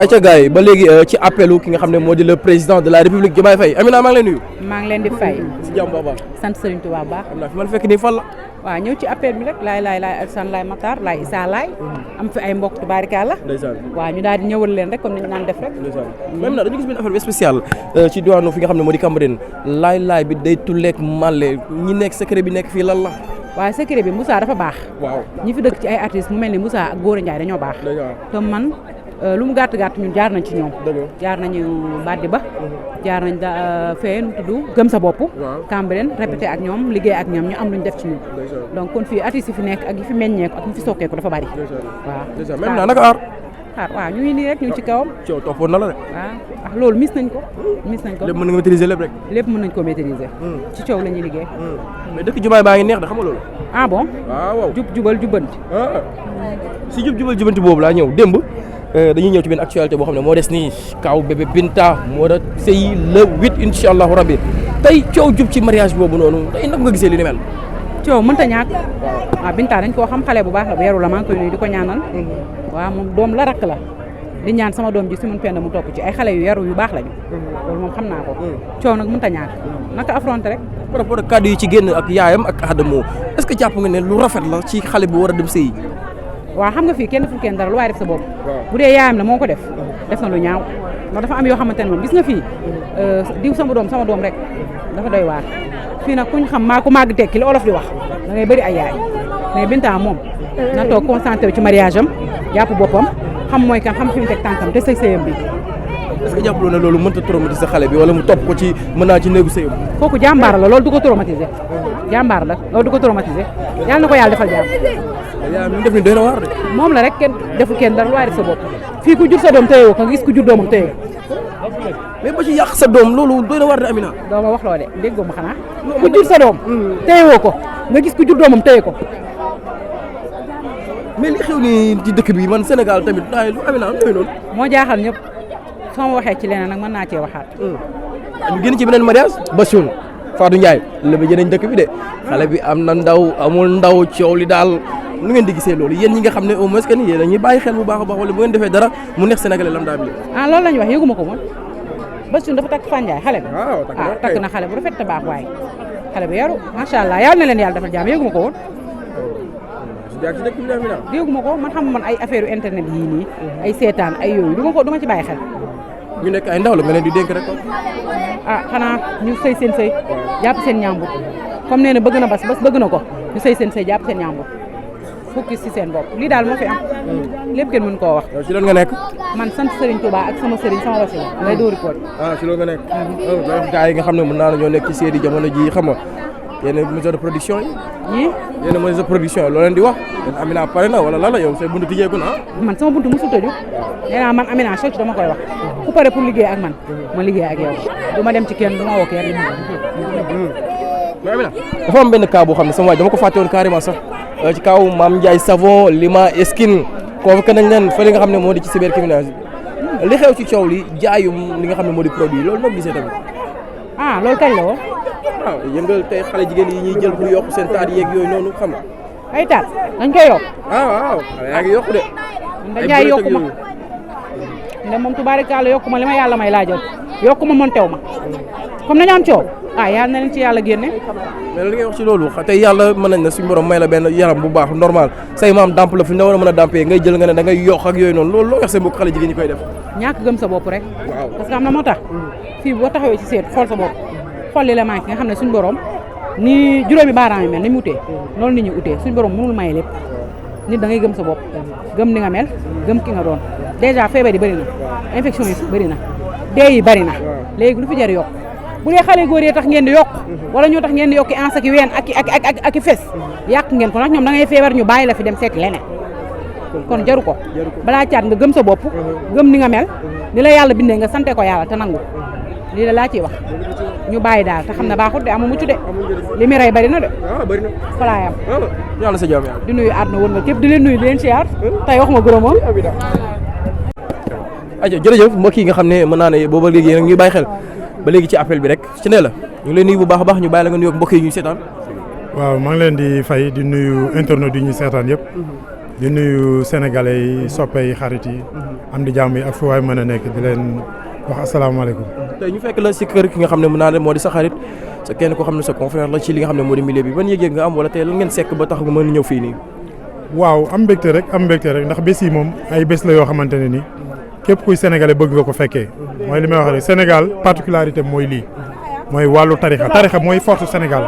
ayca gars yi ba léegi ci appelu ki nga xam ne moo di le président de la république Diomaye Faye Amina maa ngi lay nuyu. maa ngi leen di fay. si jàmm baax sant Serigne Touba baax. xam naa fi ma la fekk nii fan la. waaw ñëw ci appel bi rek laay Alsane laay Matar laay Issa laay. am fi ay mbokk tubaarikàlla. ndeysaan waaw ñu daal di ñëwal leen rek comme ni ñu naan def rek. ndeysaan même na dañu gis benn affaire bi spéciale ci diwaanu fi nga xam ne moo di Cambérène laay bi day tulleeg màlle ñi nekk secret bi nekk fii lan la. waaye secret bi Moussa dafa baax. waaw ñi fi dëkk ci ay artistes mu mel ni Moussa ak Gora Ndiaye dañoo baax. te man lu mu gàtt ñun jaar nañ ci ñoom. jaar nañu Baddi Ba. jaar nañ fee nu tudd gëm sa bopp. Cambérène répété ak ñoom liggéey ak ñoom ñu am luñ def ci ñun. donc kon fii artistes yi fi nekk ak yi fi meññeeku ak yi fi sokkeeku dafa bari. waaw même naa naka aar. waaw ñu ngi nii rek ñu ngi ci kawam. coow toppoon na la de. waaw loolu mis nañ ko. lépp mën nga maîtriser lépp rek. lépp mën nañ ko maîtriser. ci coow la ñuy liggéey. mais dëkk Diomaye baa ngi neex de xam nga loolu. ah bon. waaw jubal jubanti. si jubal jubanti boobu laa ñëw démb. dañuy ñëw ci benn actualité boo xam ne moo des nii kaw bébé Binta moo da sëy le 8 incha allahu rabbi tey coow jub ci mariage boobu noonu tey nag nga gisee li ni mel. coow mënta ñàkk. waaw Binta dañ koo xam xale bu baax la bu yaru la maa ngi koy nuyu di ko ñaanal. waaw moom doom la rakk la. di ñaan sama doom ji si mun pend mu topp ci ay xale yu yaru yu baax lañu. loolu moom xam naa ko. coow nag mënta ñàkk. naka affronté rek. par rapport ak kàddu yi ci génn ak yaayam ak Adamo est-ce que jàpp nga ne lu rafet la ci xale bi war a dem sëy. waaw xam nga fii kenn deful kenn dara lu waaye def sa bopp. bu dee yaayam la moo ko def na lu ñaaw ndax dafa am yoo xamante ne moom gis nga fii diw sama doom rek dafa doy waar fii nag kuñ xam maa ko màgg tekki li olof di wax da ngay bëri ay yaay mais Binta moom na toog concentré ci mariage am jàpp boppam xam mooy kan xam fi mu teg tànkam te sëy sëyam bi. est-ce que jàppaloo ne loolu mënta traumatiser xale bi wala mu topp ko ci mën naa ci néegu sëyam. kooku jàmbaar la loolu du ko traumatiser jàmbaar la loolu du ko traumatiser yàlla na ko yàlla defal jàmm. yaa mi def ni doy na waar de. moom la rek kenn deful kenn dara lu waaye def sa bopp fii ku jur sa doom téye woo ko nga gis ku jur doomam téye mais ba ci yàq sa doom loolu doy na waar de Amina. doo ma wax loo de déggoo ma xanaa ku jur sa doom téye woo ko nga gis ku jur doomam téye ko. mais li xew ni ci dëkk bi man Sénégal tamit lu Amina doy noonu. moo jaaxal ñëpp soo ma waxee ci leneen nag mën naa cee waxaat. ñu génn ci beneen mariage Bassirou Fatou Ndiaye la ba jënañ dëkk bi de xale bi am na ndaw amul ndaw coow li daal nu ngeen di gisee loolu yéen ñi nga xam ne au moins que ni yéen a ñuy bàyyi xel bu baax a baax wala bu ngeen defee dara mu neex sénégalais lambda bi. loolu la ñu wax yëguma ko moom Bassirou dafa takk Fane Ndiaye xale bi. waaw takk na xale bu rafet te baax waaye xale bi yaru macha allah yàlla na leen yàlla defal jàmm yëguma ko woon. yëguma ko man xam man ay affaire internet yii nii ay seetaan ay yooyu du ma ci bàyyi xel. ñu nekk ay ndaw la nga leen di dénk rek ko. xanaa ñu sëy seen sëy jàpp seen ñaambur comme nee na bëgg na bas bëgg na ko ñu sëy seen sëy jàpp seen ñaambur fukki si seen bopp lii daal moo fi am lépp kenn mën koo wax. ci loolu nga nekk. man sant Serigne Touba ak sama Serigne sama wasila lay dóori kooj. ci loolu nga nekk. gars yi nga xam ne mën naa la ñoo nekk ci série jamono ji xam nga yenn maison de production yi. yenn maison de production yi loo leen di wax. Amina pare na wala lan la yow say buntu tijjeeku na man sama buntu musul tëju nee naa man Amina socc dama koy wax ku pare pour liggéey ak man ma liggéey ak yow du ma dem ci kenn du ma woo kenn. mais Amina dafa am benn cas boo xam ne sama waay dama ko fàtte woon carrément sax ci kaw Mame Ndiaye Savon Lima Esquine convoqué nañ leen fa li nga xam ne moo di ci cybercriminalité li xew ci coow li jaayum li nga xam ne moo di produit loolu noo gisee tamit. loolu kañ la woon. waaw yëngal tey xale jigéen yi ñuy jël pour yokk seen taat yeeg yooyu noonu xam nga. ay taat dañ koy yokk. waaw yaa ngi yokk de. ay jaay yokku ma ne moom tubaarikàlla yokku ma li ma yàlla may laajal yokku ma mën teew ma comme nañu am coow yàlla na leen ci yàlla génne. mais li ngay wax ci loolu tey yàlla mën nañ na suñu borom may la benn yaram bu baax normal say maam damp la fi ñu la war a mën a dampee ngay jël nga ne da ngay yokk ak yooyu noonu loolu loo wax seen mbokk xale jigéen ñi koy def. ñàkk gëm sa bopp rek. waaw parce que am na moo tax fii boo taxawee ci seet xool sa bopp xool li la manqué nga xam ne suñu borom ni juróomi baaraam yi mel ni mu utee loolu nit ñi utee suñu borom mënul maye lépp nit da ngay gëm sa bopp gëm ni nga mel gëm ki nga doon déjà feebar yi bëri na infection yi bëri na dee yi bëri na léegi lu fi jar yokk bu dee xale góor yi tax ngeen di yokk wala ñoo tax ngeen di yokki ans ak ween ak i fes yàq ngeen ko nag ñoom da ngay feebar ñu bàyyi la fi dem seeti leneen kon jaru ko balaa caat nga gëm sa bopp gëm ni nga mel ni la yàlla bindee nga sante ko yàlla te nangu lii la laa ciy wax ñu bàyyi daal te xam ne baaxut de amu mucc de li mi rey bari na de. bari na falaayam. yàlla sa jàmm yàlla. di nuyu àdduna woon nga képp di leen nuyu di leen siyaar tey wax ma gërëm moom. aja jërëjëf mbokk yi nga xam ne mën naa ne booba léegi yéen ñuy bàyyi xel ba léegi ci appel bi rek ci ne la ñu ngi lay nuyu bu baax a baax ñu bàyyi la nga nuyu ak mbokk yi ñuy seetaan. waaw maa ngi leen di fay di nuyu internet yi ñuy seetaan yëpp di nuyu sénégalais yi soppe yi xarit yi am di jàmm yi ak fu waay mën a nekk di leen wax asalaamaaleykum. tey ñu fekk la si kër ki nga xam ne mën naa ne moo di sa xarit sa kenn ko xam ne sa confrère la ci li nga xam ne moo di milieu bi ban yëg-yëg nga am wala tey lan ngeen sekk ba tax nga mën a ñëw fii nii. waaw am mbégte rek ndax bés yi moom ay bés la yoo xamante ne ni képp kuy sénégalais bëgg nga ko fekkee mooy li may wax rek Sénégal particularité mooy lii mooy wàllu tarixa mooy force Sénégal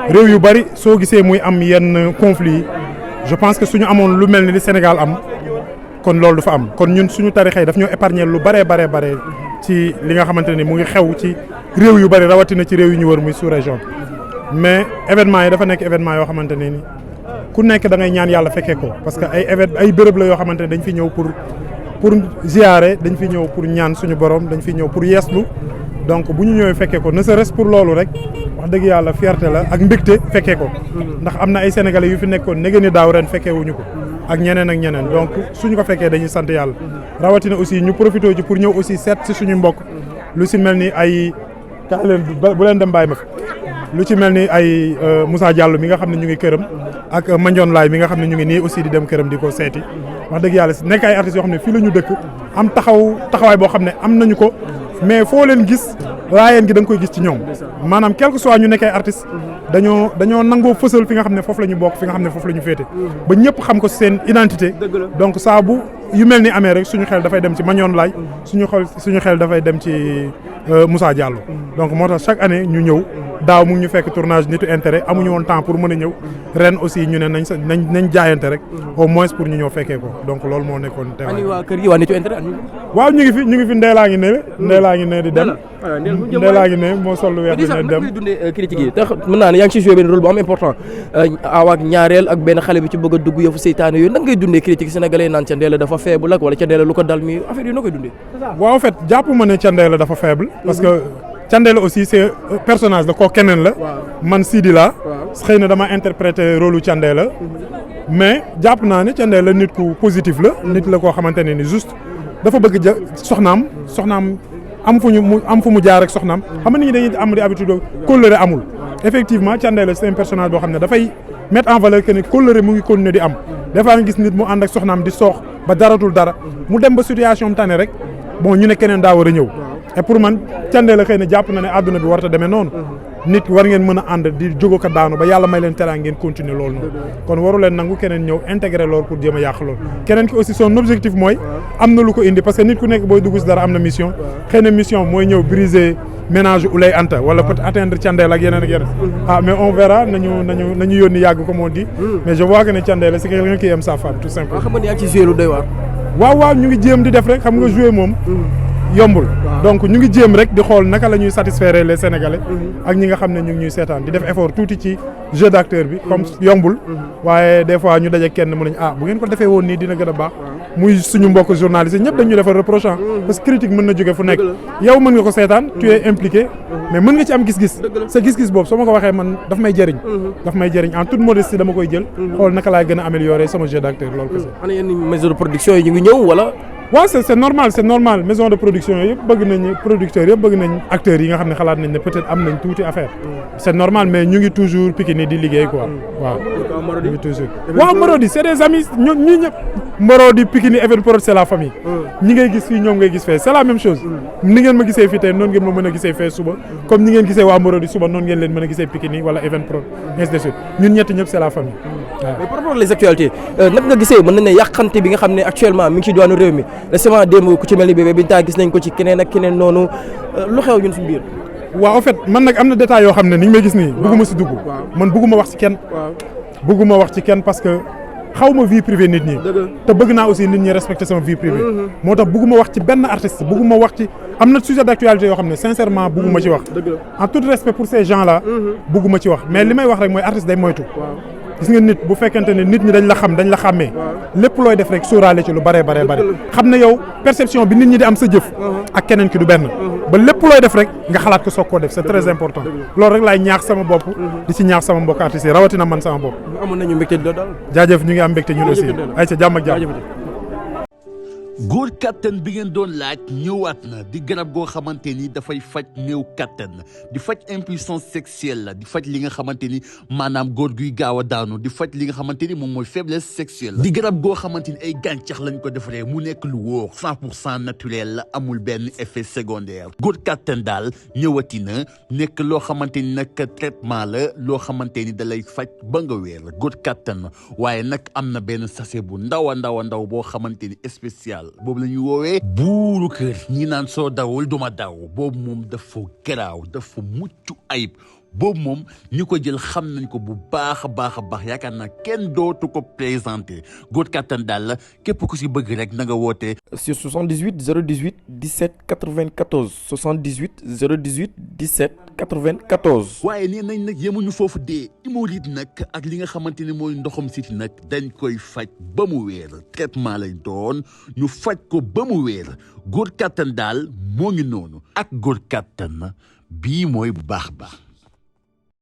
réew yu bari soo gisee muy am yenn conflit yi je pense que suñu amoon lu mel ni li Sénégal am kon loolu du fa am kon ñun suñu tarixa yi daf ñoo épargner lu bare ci li nga xamante ne mu ngi xew ci réew yu bari rawatina ci réew yu ñu wër muy sous-région mais événement yi dafa nekk événement yoo xamante ne ni ku nekk da ngay ñaan yàlla fekkee ko parce que ay béréb la yoo xamante ne dañ fi ñëw pour ziyaare dañ fi ñëw pour ñaan suñu borom dañ fi ñëw pour yeeslu donc bu ñu ñëwee fekkee ko ne serait-ce pour loolu rek wax dëgg yàlla fierté la ak mbégte fekkee ko ndax am na ay sénégalais yu fi nekkoon nege ni daaw ren fekkee wuñu ko ak ñeneen donc suñu ko fekkee dañuy sant yàlla rawatina aussi ñu profité ci pour ñëw aussi seet si suñu mbokk lu si mel ni ay kaay leen bu leen dem bàyyi ma fi lu ci mel ni ay Moussa Diallo mi nga xam ne ñu ngi këram ak Mandione Laye mi nga xam ne ñu ngi nii aussi di dem këram di ko seeti wax dëgg yàlla si nekk ay artistes yoo xam ne fii la ñu dëkk am taxawaay boo xam ne am nañu ko mais foo leen gis laayeen gi da nga koy gis ci ñoom maanaam quel que soit ñu nekk ay artistes dañoo nangoo fësal fi nga xam ne foofu la ñu bokk fi nga xam ne foofu la ñu féete ba ñëpp xam ko seen identité donc saa bu yu mel ni amee rek suñu xel dafay dem ci Mandione Laye suñu xel dafay dem ci Moussa Diallo donc moo tax chaque année ñu ñëw daaw mu ngi ñu fekk tournage nitu intérêt amuñu woon temps pour mën a ñëw ren aussi ñu ne nañ jaayante rek au moins pour ñu ñëw fekkee ko donc loolu moo nekkoon te waa kër gi waa nitu intérêt waaw ñu ngi fi ndeelaa ngi ne di dem ndeelaa ngi ne moo sol lu weex di ne dem ngay dundee critique yi tax mën naa ne yaa ngi ci joué benn rôle bu am important aaw ak ñaareel ak benn xale bi ci bëgg a dugg yëfu seytaane yooyu nan ngay dundee critique sénégalais naan ca ndeela dafa faible ak wala ca ndeela lu ko dal mi affaire yi noo koy dundee waaw en fait jàpp ma ne ca ndeela dafa faible parce que Thiendella aussi c'est personnage la koo keneen la man Sidi la xëy na dama interpréter rôle u Thiendella mais jàpp naa ne Thiendella nit ku positif la nit la koo xamante ne ni juste dafa bëgg soxnaam am fu mu jaar ak soxnaam xam nga nit ñi dañuy am di habitude kóllëre amul effectivement Thiendella c'est un personnage boo xam ne dafay mettre en valeur que ne kóllëre mu ngi continuer di am des fois nga gis nit mu ànd ak soxnaam di soox ba daratul dara mu dem ba situation am tane rek bon ñu ne keneen daa war a ñëw et pour man Thiendella xëy na jàpp na ne àdduna bi warta demee noonu nit war ngeen mën a ànd di jógo ko daanu ba yàlla may leen teraan ngeen continuer loolu noonu kon waru leen nangu keneen ñëw intégrer loolu pour jéem a yàq loolu keneen ki aussi son objectif mooy am na lu ko indi parce que nit ku nekk booy dugg si dara am na mission xëy na mission mooy ñëw briser ménage Ouleye Anta wala peut atteindre Thiendella ak yeneen mais on verra nañu yónni yàgg comme on dit mais je vois que ne Thiendella c'est quelqu'un qui aime sa femme tout simplement xam nga yaa ngi ci joué lu doy waar waaw ñu ngi jéem di def rek xam nga jouer moom yombul donc ñu ngi jéem rek di xool naka la ñuy satisfaire les sénégalais ak ñi nga xam ne ñu ngi ñuy seetaan di def effort tuuti ci jeu d'acteur bi comme yombul waaye des fois ñu daje kenn mën nañ bu ngeen ko defee woon nii dina gën a baax muy suñu mbokk journaliste ñëpp dañuy defar reprochant parce que critique mën na jóge fu nekk yow mën nga ko seetaan tu es impliqué mais mën nga ci am gis-gis sa gis-gis boobu soo ma ko waxee man daf may jëriñ en toute modestie dama koy jël xool naka laay gën a améliorer sama jeu d'acteur loolu kese ana yenn maison de production yi ñu ngi ñëw wala waaw c'est normal maison de production yëpp bëgg nañ producteurs yëpp bëgg nañ acteurs yi nga xam ne xalaat nañ ne peut-être am nañ tuuti affaire c'est normal mais ñu ngi toujours Pikine di liggéey quoi waaw ñu ngi toujours waaw Marodi c'est des amis ñi ñëpp Marodi Pikine Evenprod c'est la famille ñi ngay gis fii ñoom ngay gis fee c'est la même chose ni ngeen ma gisee fii tey noonu ngeen ma mën a gisee fee suba comme ni ngeen gisee waa Marodi suba noonu ngeen leen mën a gisee Pikine wala Evenprod ainsi de suite ñun ñetti ñëpp c'est la famille waaw. mais par rapport les actualités nag nga gisee mën nañ ne yàqante bi nga xam ne actuellement mi ngi ci diwaanu réew mi récemment démb ku ci mel ni Bébé Binta gis nañ ko ci keneen ak keneen noonu lu xew ñun suñu biir. waaw en fait man nag am na détails yoo xam ne ni ñu may gis nii bëgguma si dugg man bëgguma wax ci kenn parce que xaw ma vie privée nit ñi te bëgg naa aussi nit ñi respecter sama vie privée moo tax bëgguma wax ci benn artiste bëgguma wax ci am na sujet d'actualité yoo xam ne sincèrement bëgguma ci wax en tout respect pour ces gens là bëgguma ci wax mais li may wax rek mooy artiste day moytu gis nga nit bu fekkente ne nit ñi dañ la xam dañ la xàmmee lépp looy def rek sóoraale ci lu bare xam ne yow perception bi nit ñi di am sa jëf ak keneen ki du benn ba lépp looy def rek nga xalaat ko soog koo def c'est très important loolu rek laay ñaax sama bopp di ci ñaax sama mbokk artistes yi rawatina man sama bopp amoon nañu mbégte daal jaajëf ñu ngi am mbégte ñun aussi ay ca jàmm ak jàmm góor kattan bi ngeen doon laaj ñëwaat na di garab goo xamante ni dafay faj néew kattan di faj impuissance sexuelle la di faj li nga xamante ni maanaam góor guy gaaw a daanu di faj li nga xamante ni moom mooy faiblesse sexuelle di garab goo xamante ni ay gàncax lañ ko defaree mu nekk lu wóor 100% naturel la amul benn effet secondaire góor kattan daal ñëwati na nekk loo xamante ni nag traitement la loo xamante ni da lay faj ba nga wér góor kattan waaye nag am na benn sachet bu ndaw a ndaw boo xamante ni spécial boobu la ñuy woowee buuru kër ñi naan soo dawul duma daw boobu moom dafa garaaw dafa mucc ayib boobu moom ñi ko jël xam nañ ko bu baax a baax yaakaar naa kenn dootu ko présenté góor kattan daal la képp ku si bëgg rek na nga woote sur 78 018 17 94 78 018 17 94. waaye nee nañ nag yemuñu foofu dee hémorroïde nag ak li nga xamante ni mooy ndoxam siti nag dañ koy faj ba mu wéer traitement lañ doon ñu faj ko ba mu wéer góor kattan daal moo ngi noonu ak góor kattan bii mooy bu baax